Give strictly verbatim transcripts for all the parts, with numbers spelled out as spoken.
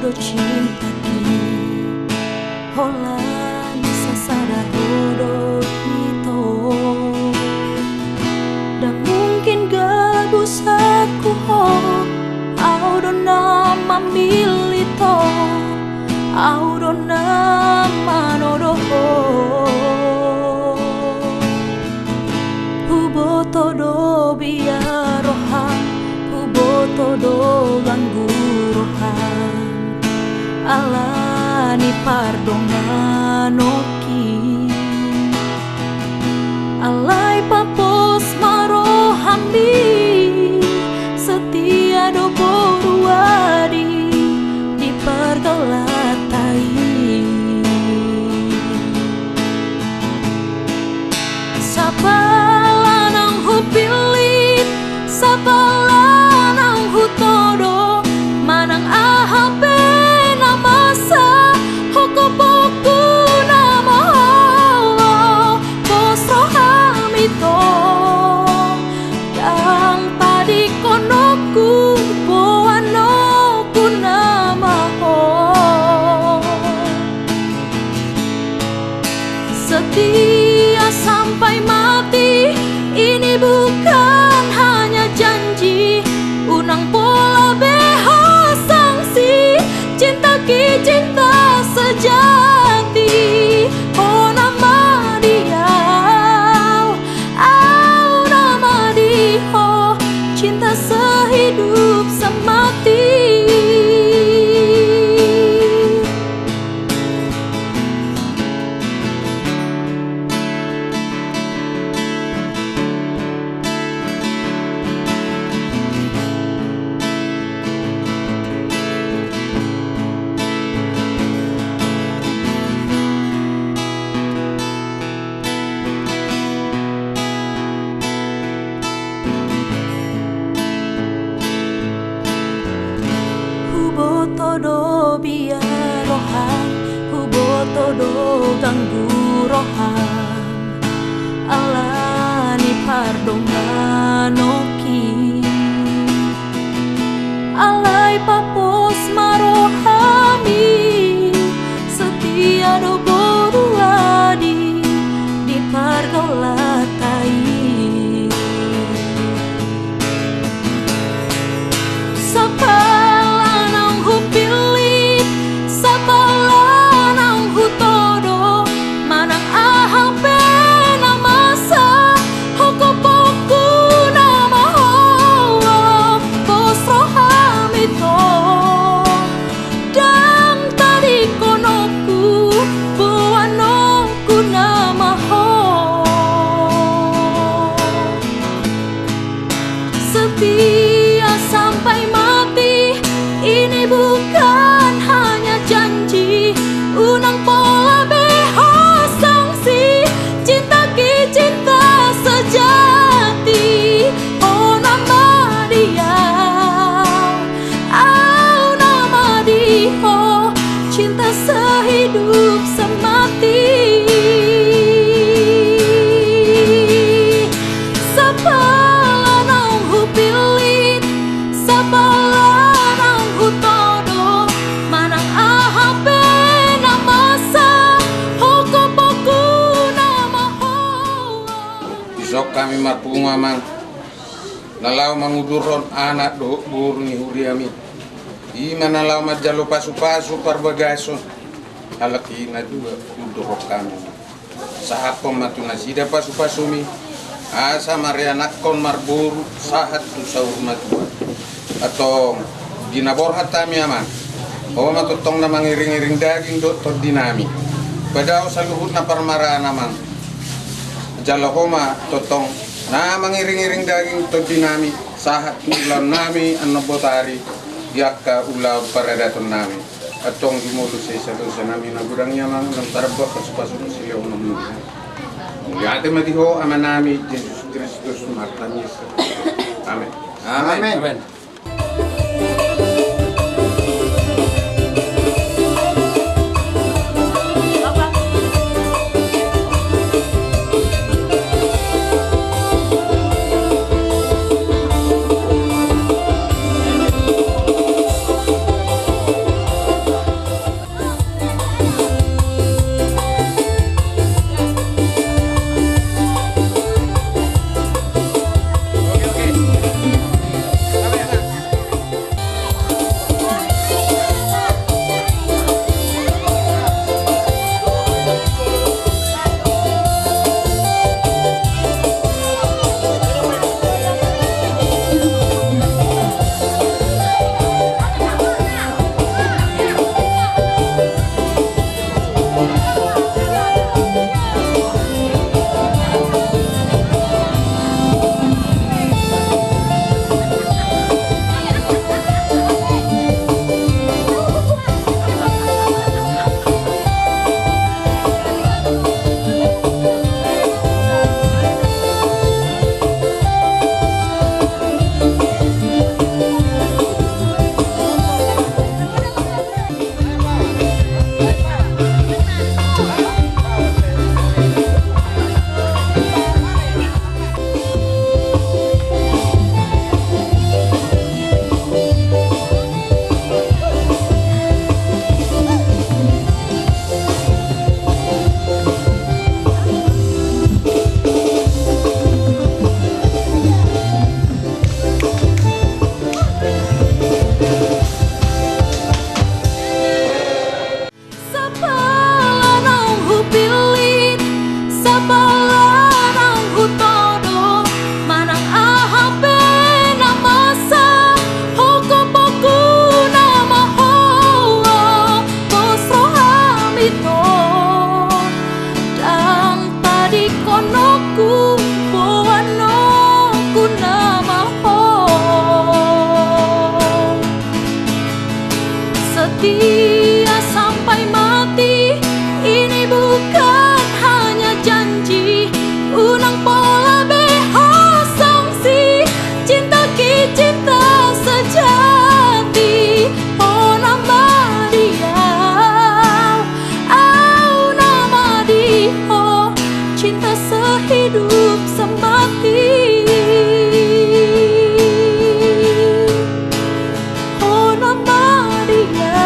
do cintaki, holan sasada ho do ito. Ndang mungkin gabusakku ho, au do na mamillit ho, au do na manodo ho. Huboto do biar roham, huboto do ganggu roham, ala ni pardonganonki. Alai papos ma rohami, setia do boru adi di pargaulan ta i. Sapala naung hupillit, sapala naung hutodo, manang aha pe na masa, hongkopongku nama ho, pos rohami tong, ndang tadingkononku, boanonku nama ho. Setia sampai mati, ini bukan hanya janji. Unang pola be ho sangsi, cintaki cinta sejati. Ho nama di au, au nama di ho, cinta sehidup semati. Huboto do biar roham, huboto do ganggu roham, ala ni pardonganonki. Alai papos ma rohami, setia do boru adi di pargaulan ta i. Sapala naung hupillit, sapala naung hutodo, manang aha pe na masa, hongkopongku nama ho, pos rohami tong, ndang tadingkononku, boanonku nama ho. Setia sampai mati, ini bukan hanya janji. Unang pola be ho sangsi, cintaki cinta sejati. Ho nama di au, au nama di ho, cinta sehidup semati. Sapala naung hupillit, sapala naung hutodo, manang aha pe na masa, hongkopongku nama ho. Dison hami marpungu, Amang, na laho mangudurhon anak dohot boru ni huriami. I ma na laho manjalo pasupasu parbagason, halak i na dua hundurhon hami. Sahaphon ma tu nasida pasupasumi, asa marianakhon marboru sahat tu saur matua. Antong, di na borhat hami, Amang, ho ma tongtong na mangiringiring daging dohot tondinami. Padao saluhutna parmaraan, Amang. Jala ho ma tongtong na mangiringiring daging tondinami sahat tu ulaonnami annon botari, di angka ulaon paradatonnami. Antong jumolo sian dosanami na godang i, Amang, unang tarbuat pasupasu silehononmuna. Mauliate ma di ho, Amanami Jesus Kristus, martangiang. Amen. Amen. Amen. Dia sampai mati, ini bukan hanya janji. Unang pola be ho sangsi, cinta ki cinta sejati. Ho nama dia, au nama di ho, cinta sehidup semati. Ho nama dia,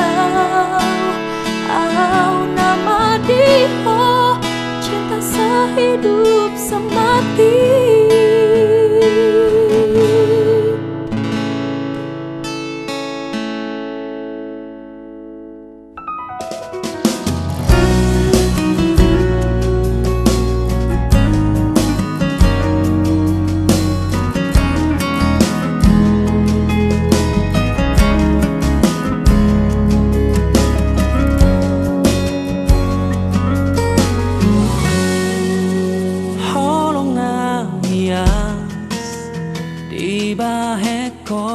au nama di ho, cinta sehidup semati. Holong na hias dibahen ho,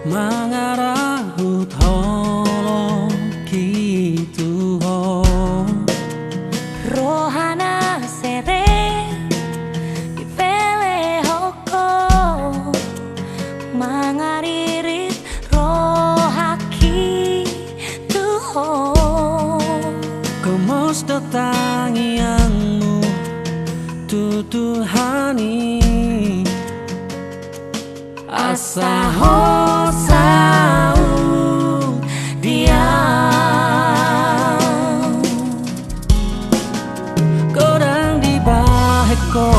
mangarahut holong i tu ho. Roha na serep dipelehon ho, mangaririt rohangki tu ho. Gomos do tangiangmu tu Tuhan i, asa ho saut dia. Godang dibahen ho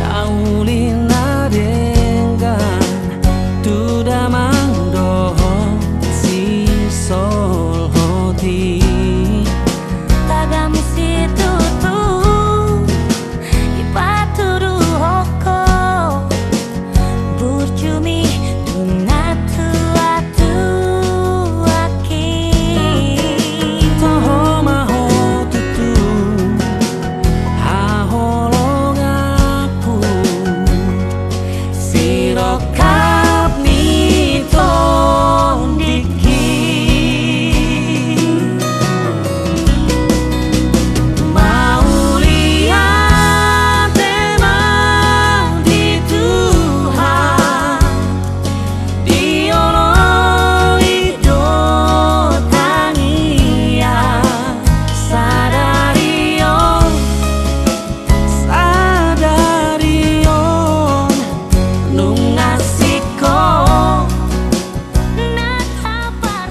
na uli na denggan tu damang dohot sisolhot i. Tagam situtu dipatuduhon ho burju mi tu natuatuaki. Toho ma ho tutu haholonganku, sirongkap ni tondingki. Mauliate ma di Tuhan, di holong i do tangiang sadari on, sadari on nunga singkop na tapar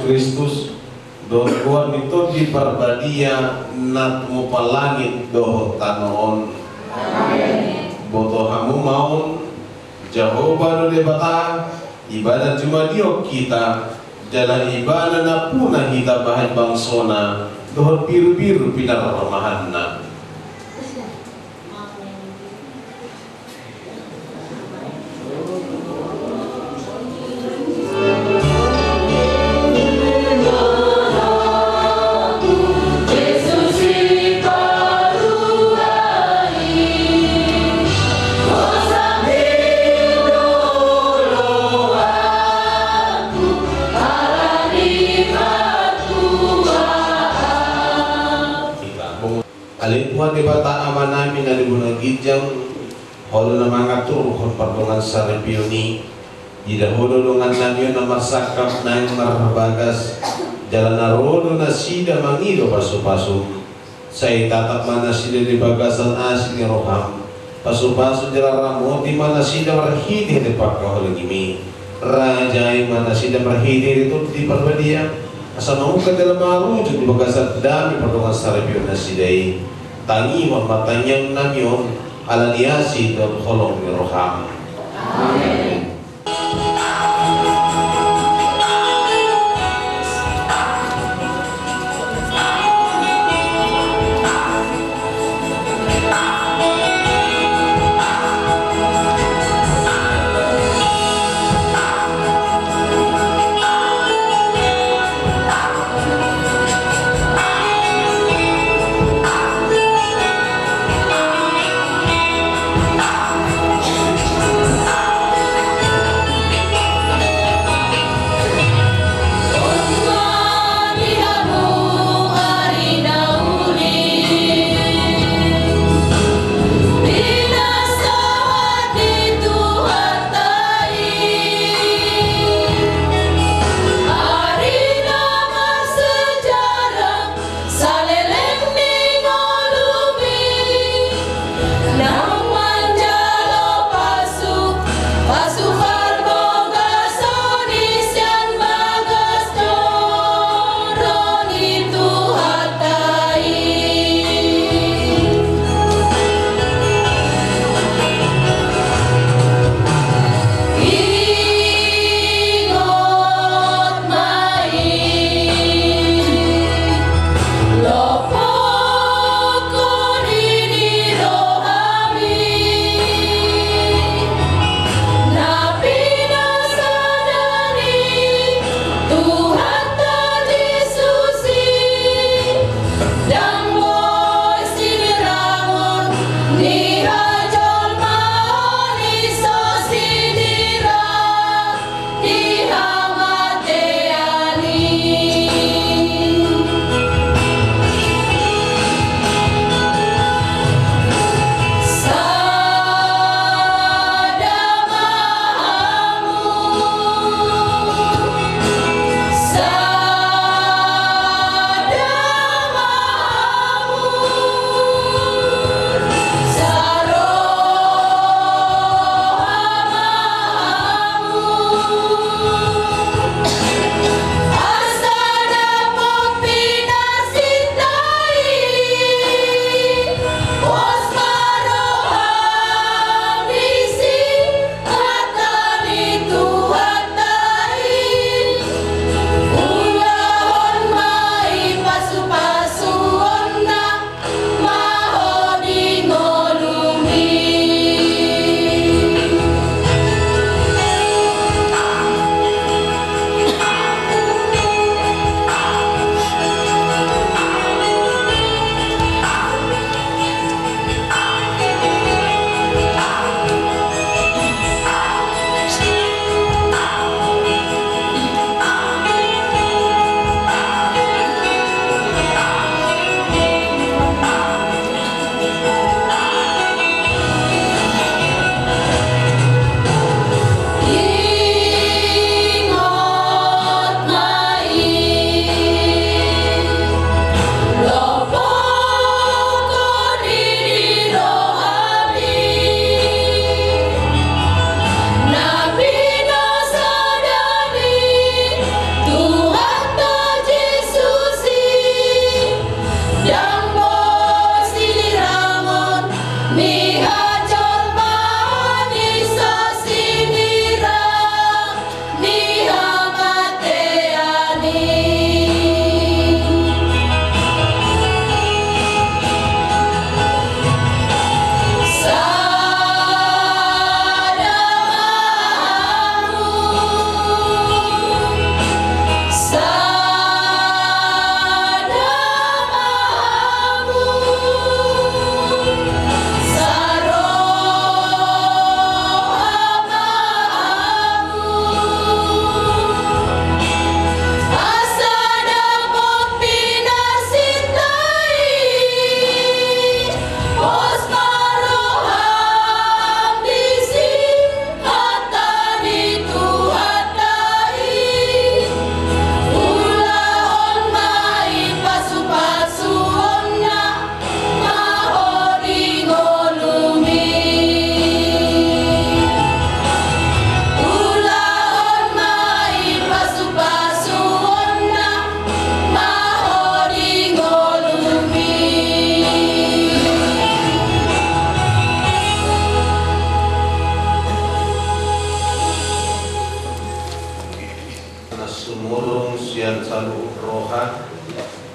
Kristus, dohot goar ni Tondi Parbadia na tumompa langit dohot tano on. Amen. Boto hamu ma on, Jahowa do Debata, Ibana jumadion hita, jala Ibana nampuna hita bahen bangsona dohot birubiru pinarromahanna. Ale Tuhan Debata Amanami na di banua ginjang, Ho do na mangaturhon pardongansaripeon i. Ida Ho do dongannami on na marsangkap naeng marbagas, jala na ro do nasida mangido pasupasu. Sai tatap ma nasida di bagasan asi ni roham. Pasupasu jala ramoti ma nasida marhitehite pangkaholongimi. Rajai ma nasida marhitehite Tondi Parbadia, asa mangungkap jala marujung di bagasan dame pardongansaripeon nasida i. Tangihon ma tangiangnami on, ala ni asi dohot holong ni roham. Amen.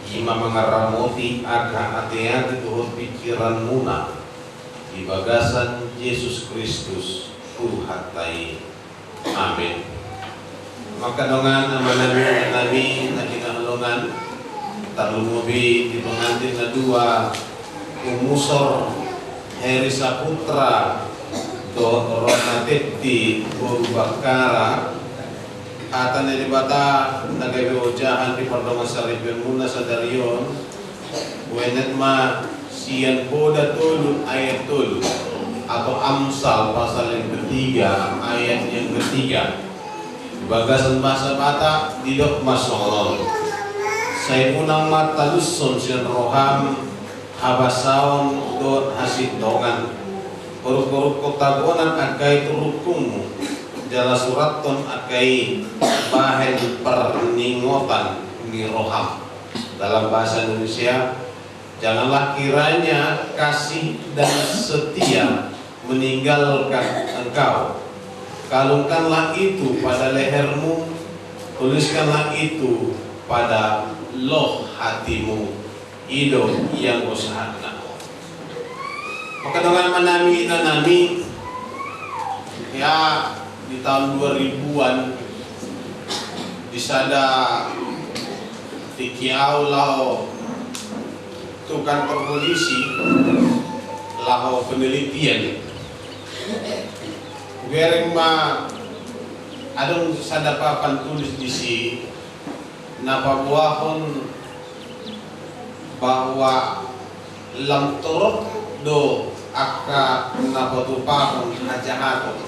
I ma mangaramoti angka ateate dohot pikiranmuna di bagasan Jesus Kristus Tuhanta i. Amin. Maka dongan amanami, amanami na hinaholongan, tarlumobi di pengantin na dua, Umusor Heri Saputra dohot Rona Tetti boru Bakkara. Hata ni Debata na gabe ojahan di pardongansaripeonmuna sadari on, huennet ma sian Poda tolu ayat tolu, atau Amsal pasal yang ketiga ayat yang ketiga. Bagasan bahasa Batak didok ma songon on: Sai unang ma talushon sian roham habasaon dohot hasintongan. Urukhon-urukhon tagonan angka i tu rungkungmu, jala surathon angka i bahen parningotan ni roham. Dalam bahasa Indonesia, janganlah kiranya kasih dan setia meninggalkan engkau. Kalungkanlah itu pada lehermu, tuliskanlah itu pada loh hatimu. I do ianggo sahatna on. Maka dongan amanami, inanami, ya, di tahun dua ribuan di sada tingki au laho tu kantor polisi laho penelitian. Hubereng ma adong sada papan tulis disi na paboahon bahwa lam torop do angka na patupahon hajahaton.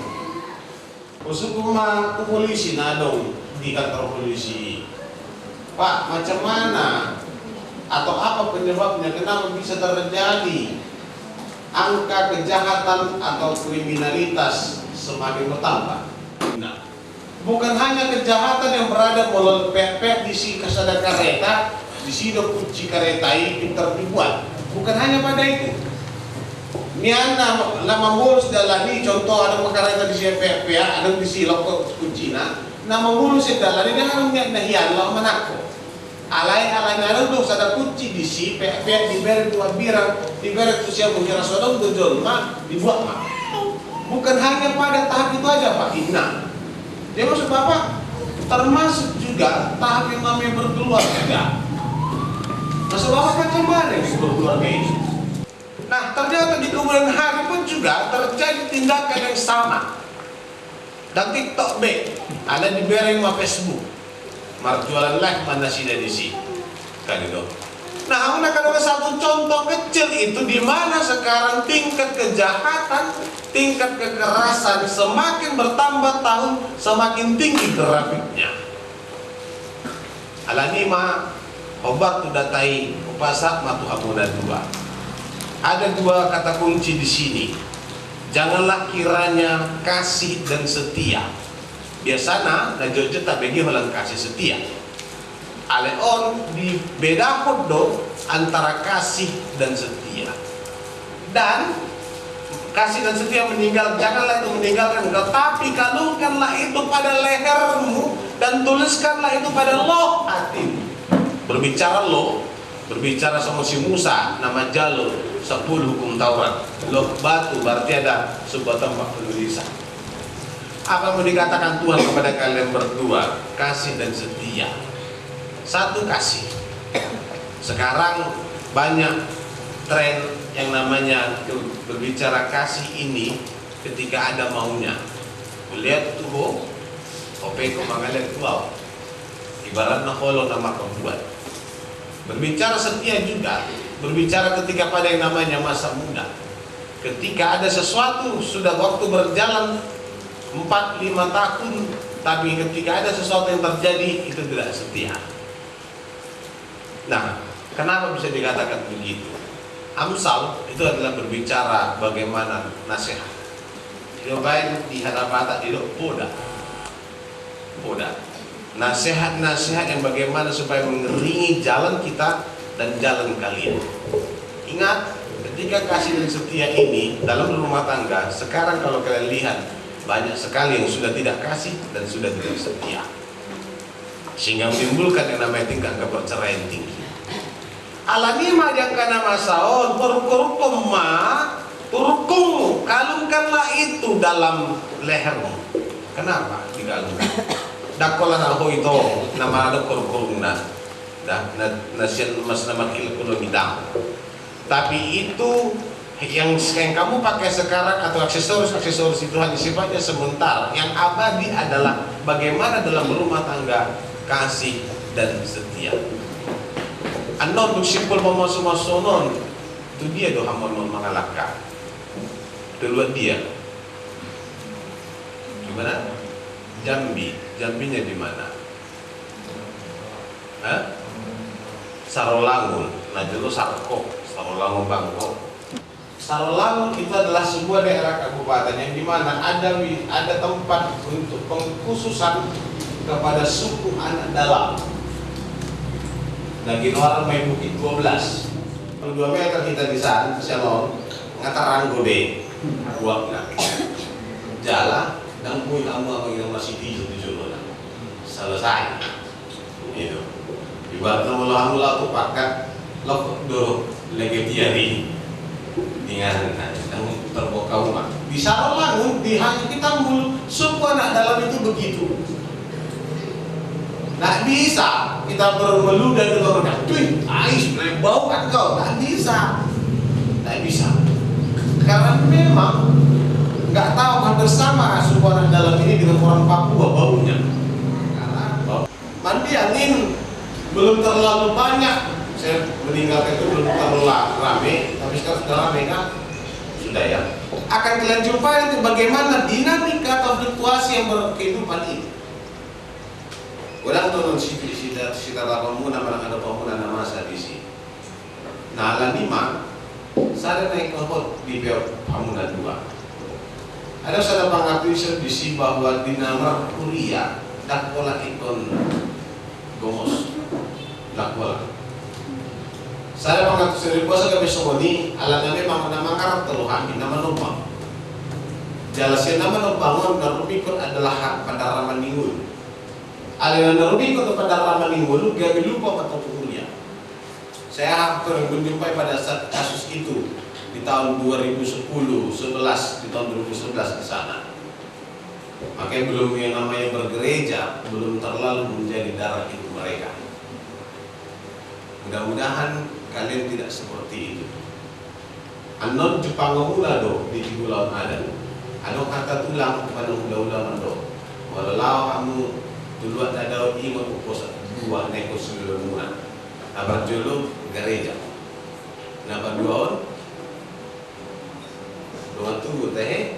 Husungkun ma tu polisi na adong di kantor polisi i: Pak, macam mana atau apa penyebabnya, kenapa bisa terjadi angka kejahatan atau kriminalitas semakin bertambah? Nah, bukan hanya kejahatan yang berada, molo peak-peak disi sada kareta, disi do kunci kareta i pintor dibuat. Bukan hanya pada itu. Nian na mamolus dalan i, contoh, adong ma kareta disi peak-peak, adong disi lokko kuncina, na mamolus dalan i, nian na hian laho manangko. Alai, alai na adong do sada kunci disi peak-peak, dibereng tu hambirang, dibereng tu siamun, jala so adong do jolma, dibuat ma. Bukan hanya pada tahap itu aja, Pak, inna. Jadi maksud Bapak, termasuk juga tahap yang namanya berkeluarga. Maksud Bapak, macam mana itu berkeluarga ini? Nah, ternyata di kemudian hari pun juga terjadi tindakan yang sama. Dang TikTok be, alai dibereng ma Facebook. Marjualan live ma nasida disi. Kan itu. Nah, hamu na, kalau satu contoh kecil itu, di mana sekarang tingkat kejahatan, tingkat kekerasan semakin bertambah tahun, semakin tinggi grafiknya. Alani ma, hombar tu data i, hupasahat ma tu hamu na dua. Ada dua kata kunci di sini. Janganlah kiranya kasih dan setia. Biasana na jotjot tabege holan kasih setia. Alai on dibedahon do antara kasih dan setia. Dan kasih dan setia meninggal, janganlah itu meninggalkan engkau, tapi kalungkanlah itu pada lehermu dan tuliskanlah itu pada loh hatimu. Berbicara loh, berbicara sama si Musa na manjalo sampulu hukum Taurat. Loh batu berarti ada sebuah tempat penulisan. Apa mau dikatakan Tuhan kepada kalian berdua? Kasih dan setia. Satu, kasih. Sekarang banyak tren yang namanya berbicara kasih ini ketika ada maunya. Melihat tu ho, ho pe ho mangaliat tu au. Ibaratna holong na marpambuat. Berbicara setia juga, berbicara ketika pada yang namanya masa muda. Ketika ada sesuatu, sudah waktu berjalan empat lima tahun, tapi ketika ada sesuatu yang terjadi, itu tidak setia. Nah, kenapa bisa dikatakan begitu? Amsal itu adalah berbicara bagaimana nasihat. Dia baik di hadapan, di poda. Poda. Nasihat-nasihat yang bagaimana supaya mengiringi jalan kita dan jalan kalian. Ingat, ketika kasih dan setia ini dalam rumah tangga, sekarang kalau kalian lihat, banyak sekali yang sudah tidak kasih dan sudah tidak setia. Sehingga menimbulkan yang namanya tingkat keperceraian tinggi. Alani i ma di angka na masa on, parungkungkung ma, rungkungmu, kalungkanlah itu dalam lehermu. Kenapa dikalungkan? Ndang holan na ho ito na manadok rungkungna. Dah, na, na sian mas na mangkilek ulo midang. Tapi itu yang, yang kamu pakai sekarang atau aksesoris-aksesoris itu hanya sifatnya sementara. Yang abadi adalah bagaimana dalam rumah tangga kasih dan setia. Annon dung simpul mamasumasu on, tu dia do hamu annon mangalangka? Tu luat dia? Di mana? Jambi. Jambinya di mana? Hah? Sarolangun. Na jolo Sarko, Sarolangun Bangko. Sarolangun itu adalah sebuah daerah kabupaten yang di mana ada wi-, ada tempat untuk pengkhususan kepada suku anak dalam. Na ginoaran ma i Bukit dua belas. Dua meter hita di sana, sian on, nga taranggo be. Buakna. Jala, ndang boi hamu amang inang masitijo tu jolona. Selesai. Itu. Ibaratna molo hamu laho tu pangkat, laho do lege tiari. Ingat, ndang terbuka uma. Di Sarolangun, di Hanyut Hitam Bulu, suku anak dalam itu begitu. Nggak bisa kita bermeludah dengan mereka. Tuh, ais, bau kan kau. Nggak bisa. Nggak bisa. Karena memang nggak tahu hampir sama suku anak dalam ini dengan orang Papua baunya. Karena bau. Mandiang in belum terlalu banyak. Saya meninggalkan itu belum terlalu rame, tapi sekarang sudah rame kan? Sudah ya. Akan kalian jumpai nanti bagaimana dinamika atau fluktuasi yang berkehidupan ini. Godang do annon si, si, sitataponmuna manang adopanmuna na masa disi. Na alani i ma, sada na ingkon hot dipeop hamu na dua. Ada sada pangantusi disi bahwa di na marhuria, ndang pola ingkon gomos. Ndang pola. Sada pangantusi disi, boasa gabe songon i, alana memang na mangarap do hami, na manombang. Jala sian na manombang on na rumingkot adalah hak pandarraman ni ngolu. Alana na rumingkot do pandarraman ni ngolu, gabe lupa ma tu huria. Saya hampir menjumpai pada saat kasus itu di tahun dua ribu sepuluh, sebelas, di tahun dua ribu sebelas di sana. Makanya belum, yang namanya bergereja belum terlalu menjadi darah hidup mereka. Mudah-mudahan kalian tidak seperti itu. Annon jumpangmuna do di ulaon adat. Adong hata tulang, manang hulahula mandok, molo laho hamu tu luat na dao, ingot umposan dua na ingkon silolomuna. Na parjolo gareja. Na paduahon dongan tubu, tahe?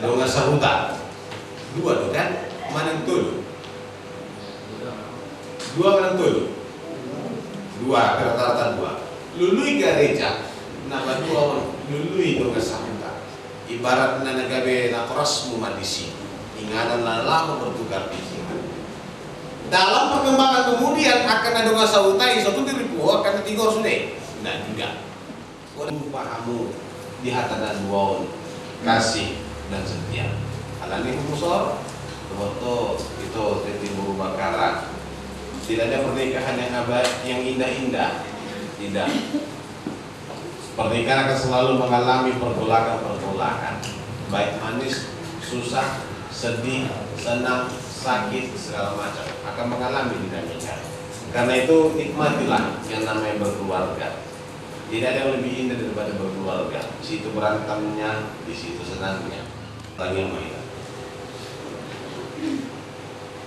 Dongan sahuta. Dua do kan? Manang tolu? Dua manang tolu? Dua, rata-rata dua. Lului gareja, na paduahon lului dongan sahuta. Ibaratna na gabe natorasmu ma disi. Inganan na laho bertukar pikiran. Dalam perkembangan kemudian angka na dongan sahuta i, so tu diripu ho angka na tigor sude. Na dua. Pola lupa hamu di hata na dua on, kasih dan setia. Alani i humusor, dohot ito, Teti Boru Bakara, tidak ada pernikahan yang abad, yang indah-indah. Tidak. Pernikahan akan selalu mengalami pergolakan-pergolakan, baik manis, susah, sedih, senang, sakit, segala macam. Akan mengalami dinamika. Karena itu, nikmatilah yang namanya berkeluarga. Tidak ada yang lebih indah daripada berkeluarga. Di situ berantemnya, di situ senangnya. Tanya ma hita.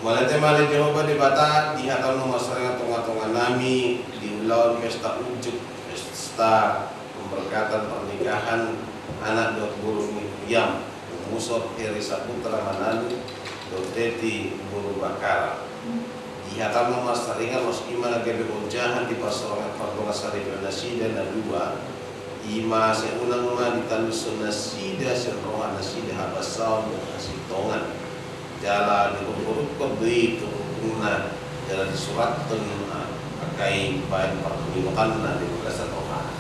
Mauliate ma ale Jahowa Debata, di hataM na marsaringan tonga-tonga nami, di ulaon pesta unjuk, pesta pemberkatan pernikahan anak dohot boru ni huriaM, Umusor Heri Saputra Manalu dohot Teti Boru Bakara. Di hataM na marsaringan, laos i ma na gabe ojahan di parsaoran pardongansaripeon nasida na dua, i ma sai unang ma ditalushon nasida sian roha nasida habasaon dohot hasintongan. Jala dihuruhuruhon do i tu rungkungna, jala disurathon angka i baen parpunguanna di bagasan rohana.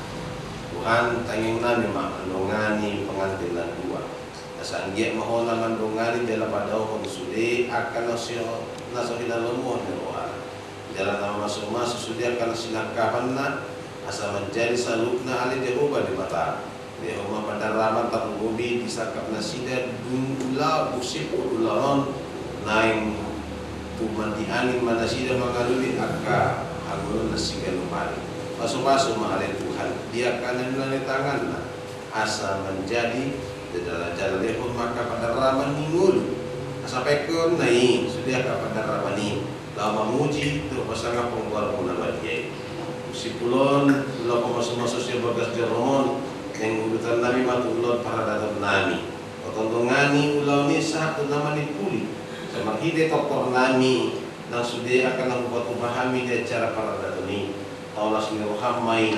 Tuhan, tangiang nami ma mandongani pengantin na dua. Asa anggiat ma Ho na mandongani jala padaohon sude angka na so na so hinalomohon ni rohana. Jala na mamasumasu sude angka na sinangkapanna, asa manjadi saluhutna ale Jahowa Debata. Lehon ma pandaraman tarlumobi di sangkap nasida dung ulaon, dung simpul ulaon on, naeng tumandi angin ma nasida mangalului angka hangoluan na siganup ari. Pasupasu ma ale Tuhan di angka na niula ni tanganna, asa manjadi jala-jala lehon ma angka pandaraman ni ngolu, asa paingot na i sude angka pandaraman i, laho mamuji dohot pasangaphon goarmu na badia i. Simpul on, ulaon pamasumasu sian bagas joro on, naeng udutan nami ma tu ulaon paradaton nami. Tongtong dongani ulaon i sahat tu na manimpuli, sai marhite tortor nami nang sude angka na hupatupa hami di acara paradaton i. Taulas ni roham ma i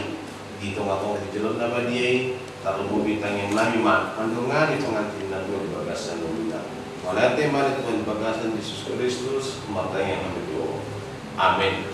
di tonga-tonga ni joloan na badia i, tarlumobi tangiang nami ma mandongani pengantin na dua di bagasan ngoluna. Mauliate ma di Tuhan di bagasan Jesus Kristus, martangiang hami tu Ho. Amen.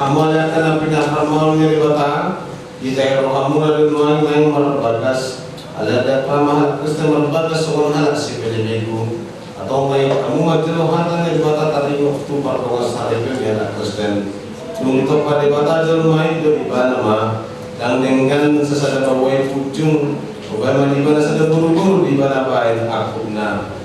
Hamu ale angka na pinaharmaon ni Debata, ditahi rohamuna do nuaeng naeng marbagas, ala ndang ra ma halak Kristen marbagas songon halak sipelebegu. Antong paingot hamu ma jolo hata ni Debata taringot tu pardongansaripeon ni halak Kristen. Dung ditompa Debata jolma i, didok ibana ma, ndang denggan sasada paboa i punjung, umbahen ma di ibana sada boru-boru di ibana baen angkupna.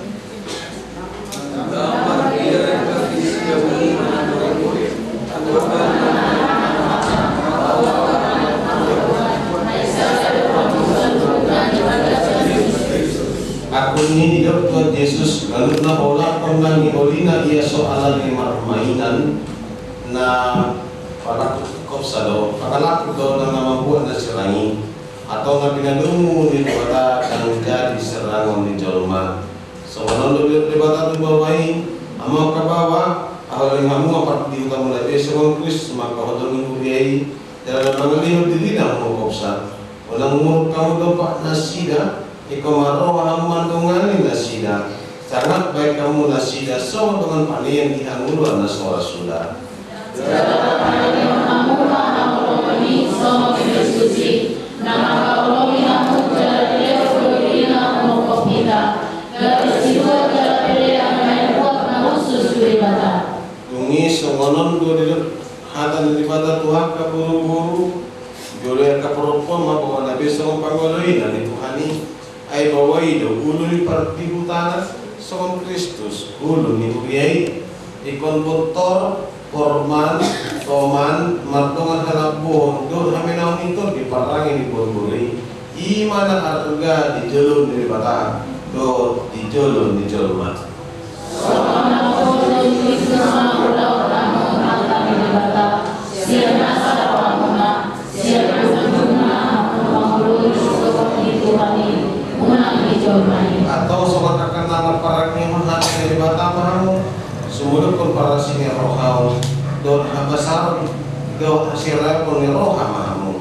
Angkup ni i didok Tuhan Jesus, ganup na holan on na niolina ia so alani marmainan, na palakut kopsa do, pangalakut do na mambuat na sirang i, antong na pinadomu ni Debata ndang jadi sirangon ni jolma. Songon on do didok Debata tu baoa i, hamu angka baoa, haholongi hamu ma pardihutamuna be songon Kristus mangkaholongi huria i, jala na mangalehon dirina mangopsa. Unang muruk hamu dompak nasida, ingkon marroha hamu mandongani nasida. Sangat baen hamu nasida songon dongan panean di hangoluan na so ra suda. Jala pangalehon hamu ma haholongon i songon Kristus i, na mangkaholongi hamu jala dilehon do dirina mangopsa hita, gabe sinuan jala pelean na huhut na hushus tu Debata. Dung i songon on do didok hata ni Debata tu angka boru-boru, jolo i angka parompuan ma baoa na be songon pangoloina ni Tuhan i. Ai baoa i do ulu ni pardihutana, songon Kristus ulu ni huria i. Ingkon bontor, porman, toman, mardongan halambohon dohot hamenaon i tondi parrange ni boru-boru i. I ma na arga di jolo ni Debata dohot di jolo ni jolma. Songon na pola di Kristus ma ulaon hamu hata ni Debata, sian nasa rohamuna, sian ujungna hamu mangoloi suhut ni Tuhan i, unang ni jolma i. Antong songon angka na marparangehon hata ni Debata ma hamu, sumurdukhon parasi ni roha on, dohot habasaron, dohot hasirayapon ni roha ma hamu.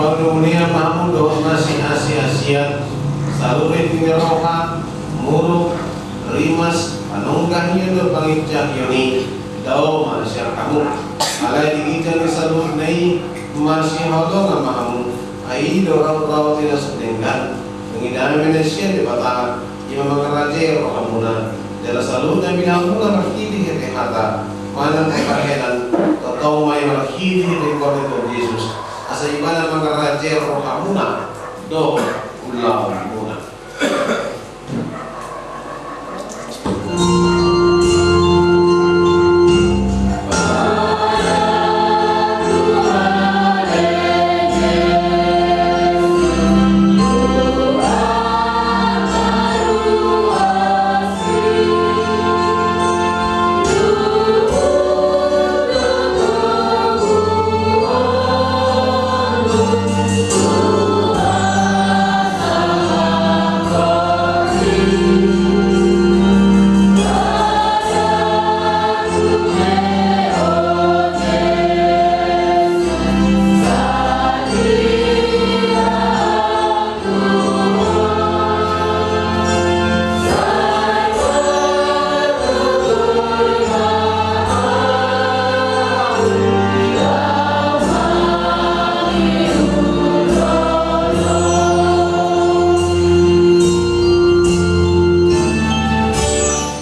Padunia ma hamu dohot na siasiasian, saluhut ni roha, muruk, rimas, panonggahion dohot pangincahion i, dao ma sian hamu. Alai di ginjang ni saluhutna i, masihaholongan ma hamu. Ai i do raut-raut ni na so denggan. Dung i dame na sian Debata, i ma mangarajai rohamuna. Jala saluhut na pinahanmuna marhitehite hata manang parbahenan, tongtong ma i marhitehite goar ni Tuhan Jesus. Asa ibana mangarajai rohamuna dohot ulaonmuna.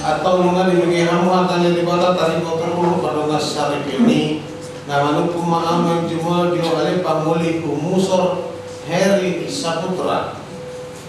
Antong nunga dibege hamu hata ni Debata, taringot ruhut ma dongan saripeon i. Na manungkun ma ahu nang jumolo di ho ale pangoli humusor Heri Saputra.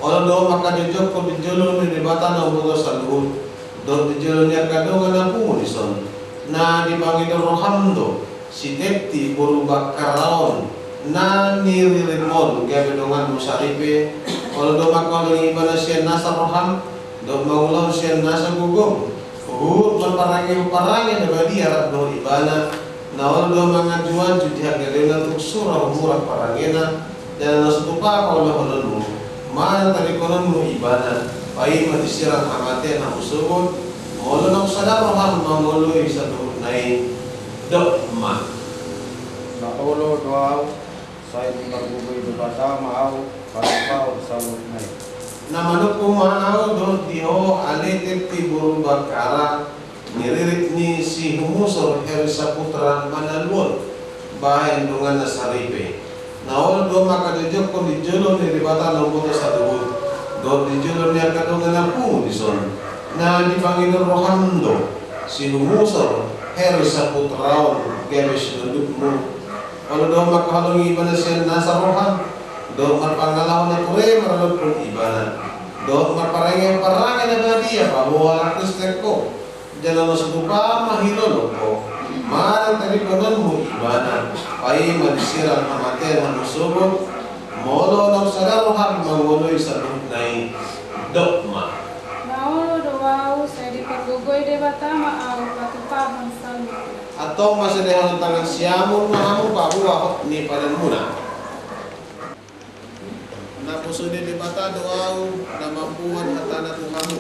Olo do mangkajojokhon di jolo ni Debata na umboto saluhut, dohot di jolo ni angka dongan na pungu dison. Na dipangido roham do si Tepti boru Bakkara on na niriritmon gabe donganmu saripe. Olo do mangkaholongi ibana sian nasa roham, dohot mangulahon sian nasa gogom. Huhut marparange-parange na badia rap dohot ibana, na olo do manganju-anju di hagaleonna tung sura humurang parangena, jala na so tupa paulaholonmu manang tadingkononmu ibana, paima disirang hamatean hamu sogot. Molo naung sada roham mangoloi saluhutna i, dok ma. Na olo do ahu, sai dipargogoi Debata ma ahu patupahon saluhutna i. Na manungkun ma ahu dohot di ho ale Tepti boru Bakkara, niririt ni si humusor Heri Saputra Manalu on, bahen donganna saripe. Na olo do mangkajojokhon di jolo ni Debata na umboto saluhut, dohot di jolo ni angka dongan na pungu dison. Na dipangido roham do si humusor Heri Saputra on gabe sinondukmu. Olo do mangkaholongi ibana sian nasa roham, dohot marpangalaho na ture maradophon ibana, dohot marparange-parange na badia paboa halak Kristen ho. Jala na so tupa ma hilolong ho manang tadingkononmu ibana, paima disirang hamatean hamu sogot. Molo naung sada roham mangoloi saluhutna i, dok ma. Na olo do ahu, sai dipargogoi Debata ma ahu patupahon saluhutna i. Antong ma sai dahahon tangan siamun ma hamu paboa hot ni padanmuna. Naposo ni Debata do ahu na mamboan hatana tu hamu,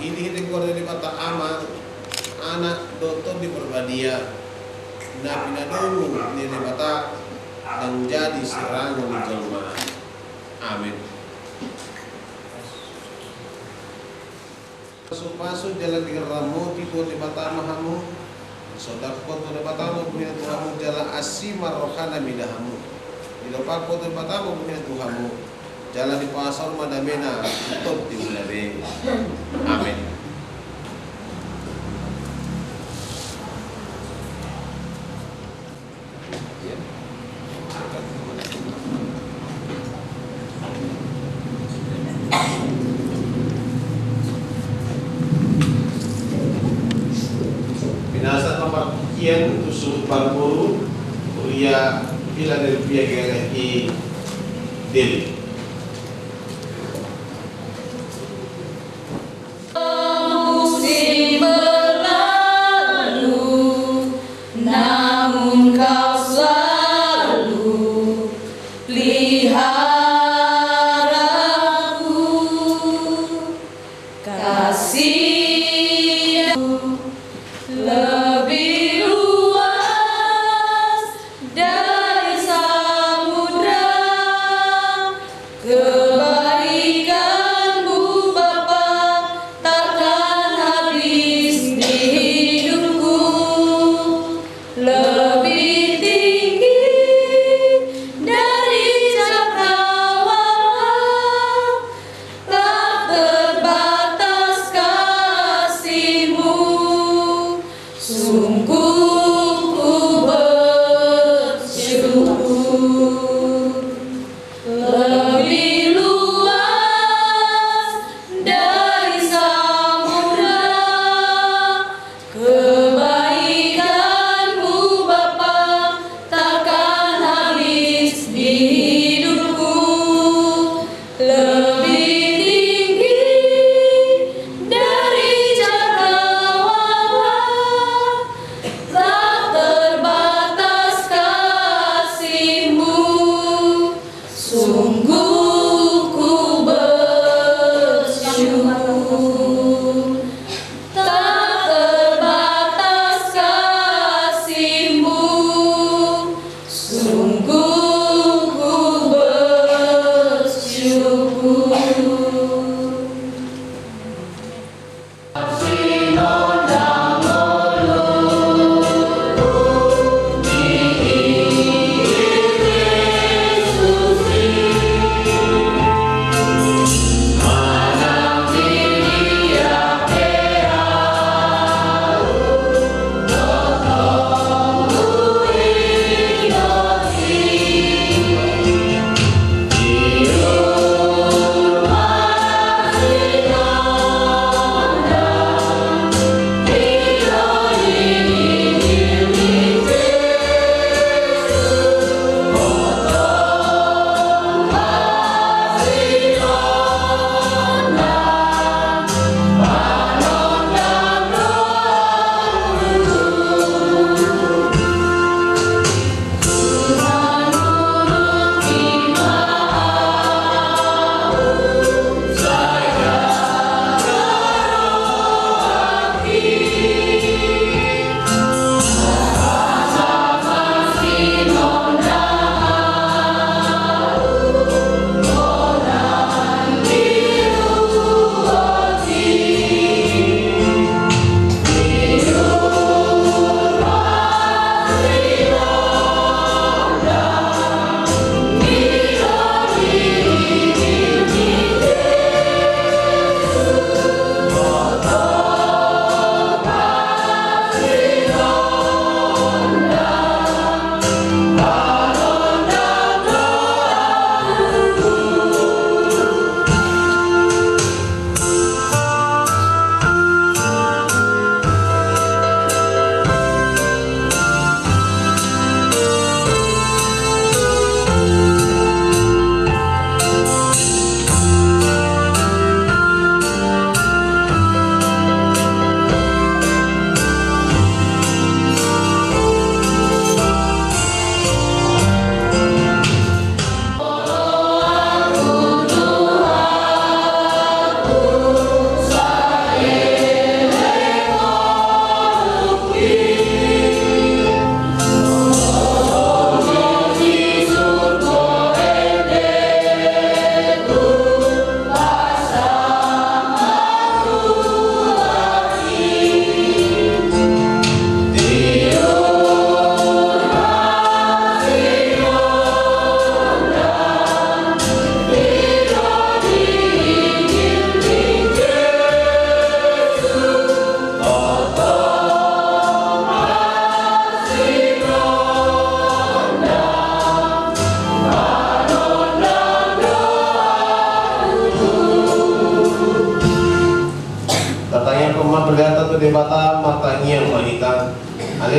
hini-hini goar ni Debata Ama, Anak dohot Tondi Porbadia, na pinadomu ni Debata, ndang jadi sirangon ni jolma. Amen. Pasu-pasu jala diramoti Tuhan Debata ma hamu. Sondanghon Tuhan Debata ma bohina tu hamu jala asi ma rohana mida hamu. Didompakhon Tuhan Debata ma bohina tu hamu jala dipasaor ma damena tu tondim na be. Amen. Pinasahat ma partingkian tu suhut parboru, huria Philadelphia G L H I Deli. Musim berlalu, namun Kau selalu pelihara aku. Kasih lebih luas dari samudra.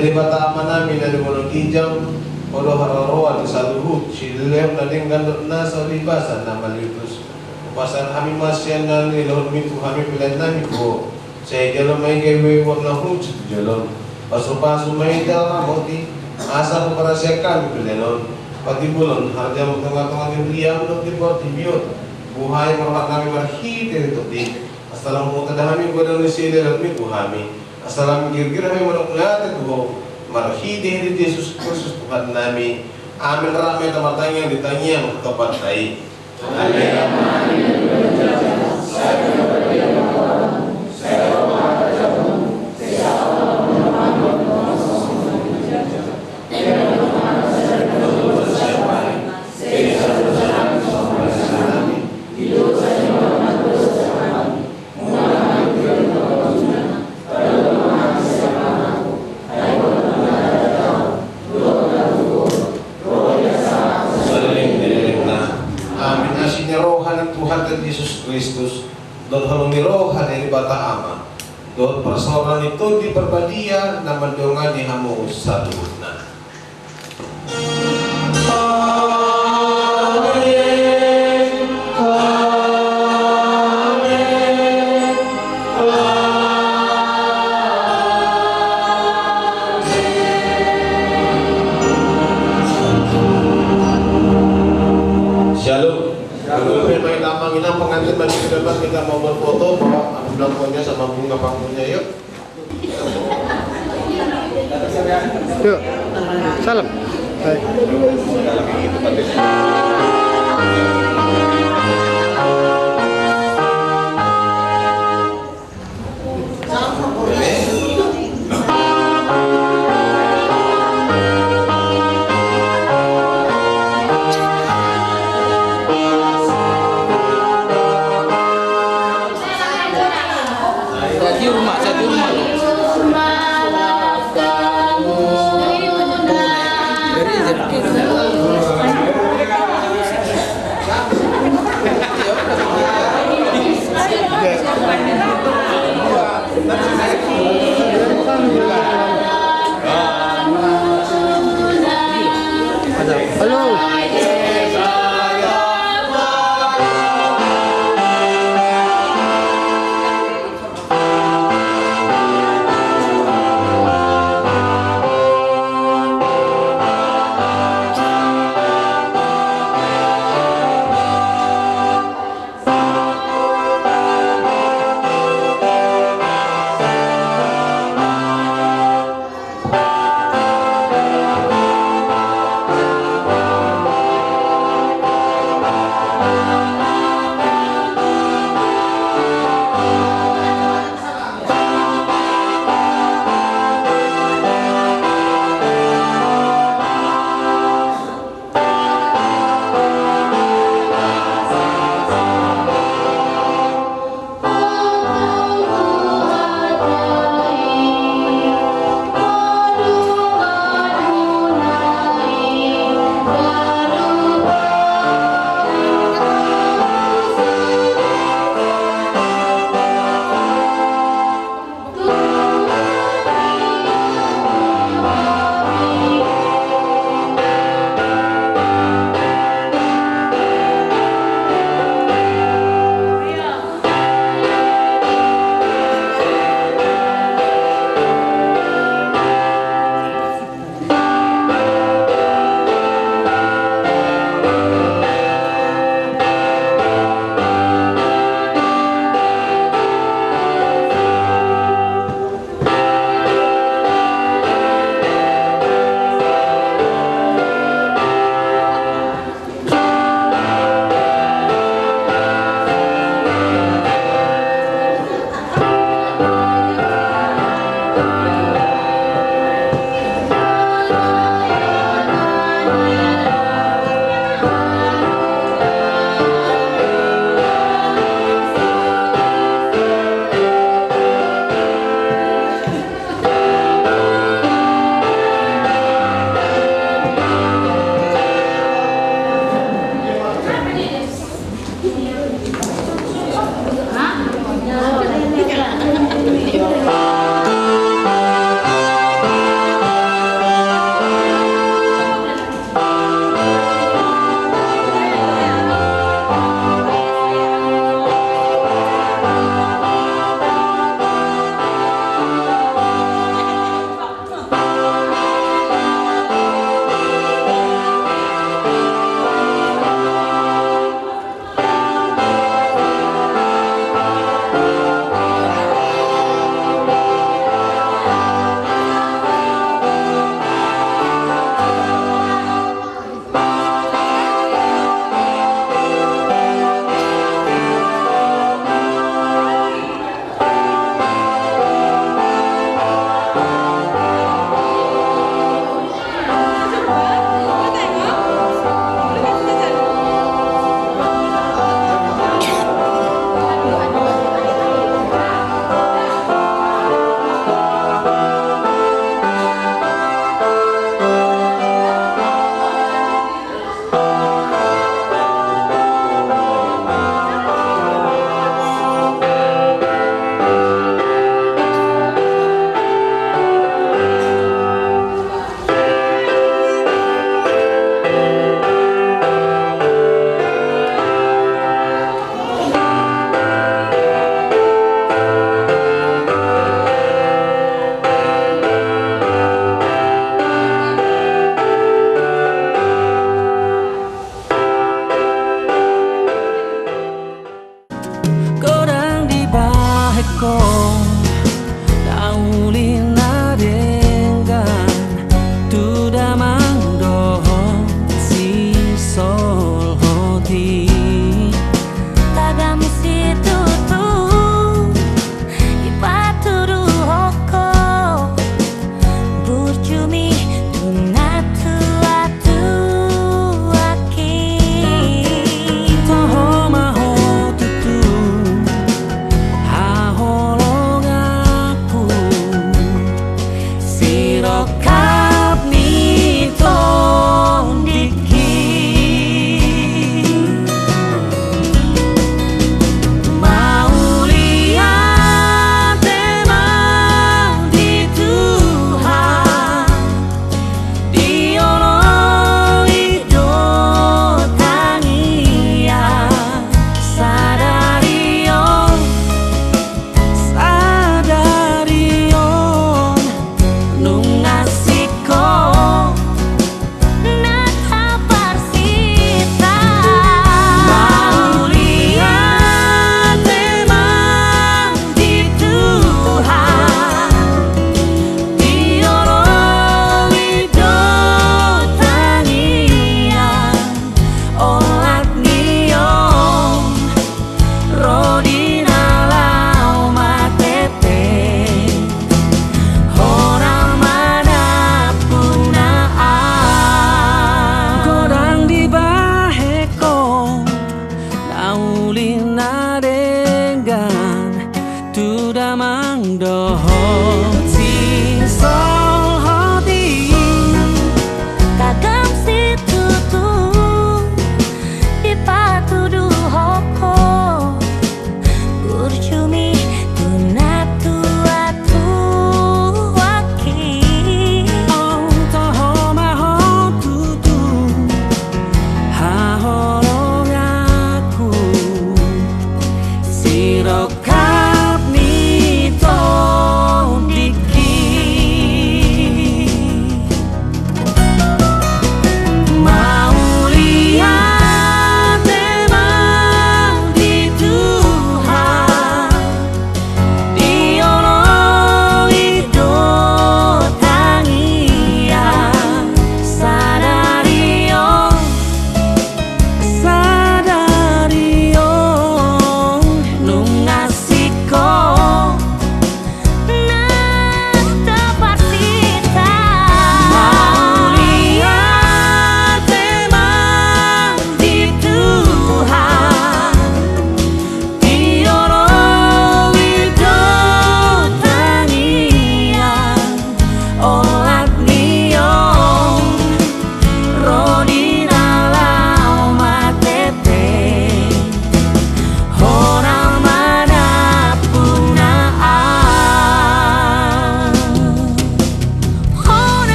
Debata Amanami na di banua ginjang, Ho do haroroan saluhut silehon na denggan dohot nasa ulibasan na maliutus. Hupasahat hami ma sian na nilehonMi tu hami pelean nami tu Ho. Sai jalo ma i gabe uap na hushus tu jolo on. Pasupasu ma i jala ramoti, asa huparasian hami pelean on. Patimbulhon harjaM tu tongatonga ni huriaM dohot di portibi on. Buhai ma rohanami marhite ni Tondi. Asa lam hutanda hami godang ni silehonMi tu hami. Asa lam girgir hami mandok mauliate tu Ho. Marhitehite Jesus Kristus Tuhannami. Amen. Rap ma hita martangiang di tangiang hatopan na i. Amin. Asi ni roha ni Tuhanta Jesus Kristus, dohot holong ni roha ni Debata Ama, dohot parsaoran ni Tondi Parbadia na mandongani hamu saluhutna. Shalom. Shalom. Baik, baik, Amang Inang, pengantin bagi pejabat kita mau berfoto, bawa amplopnya sama bunga panggungnya, yuk. Yuk, salam. Hai.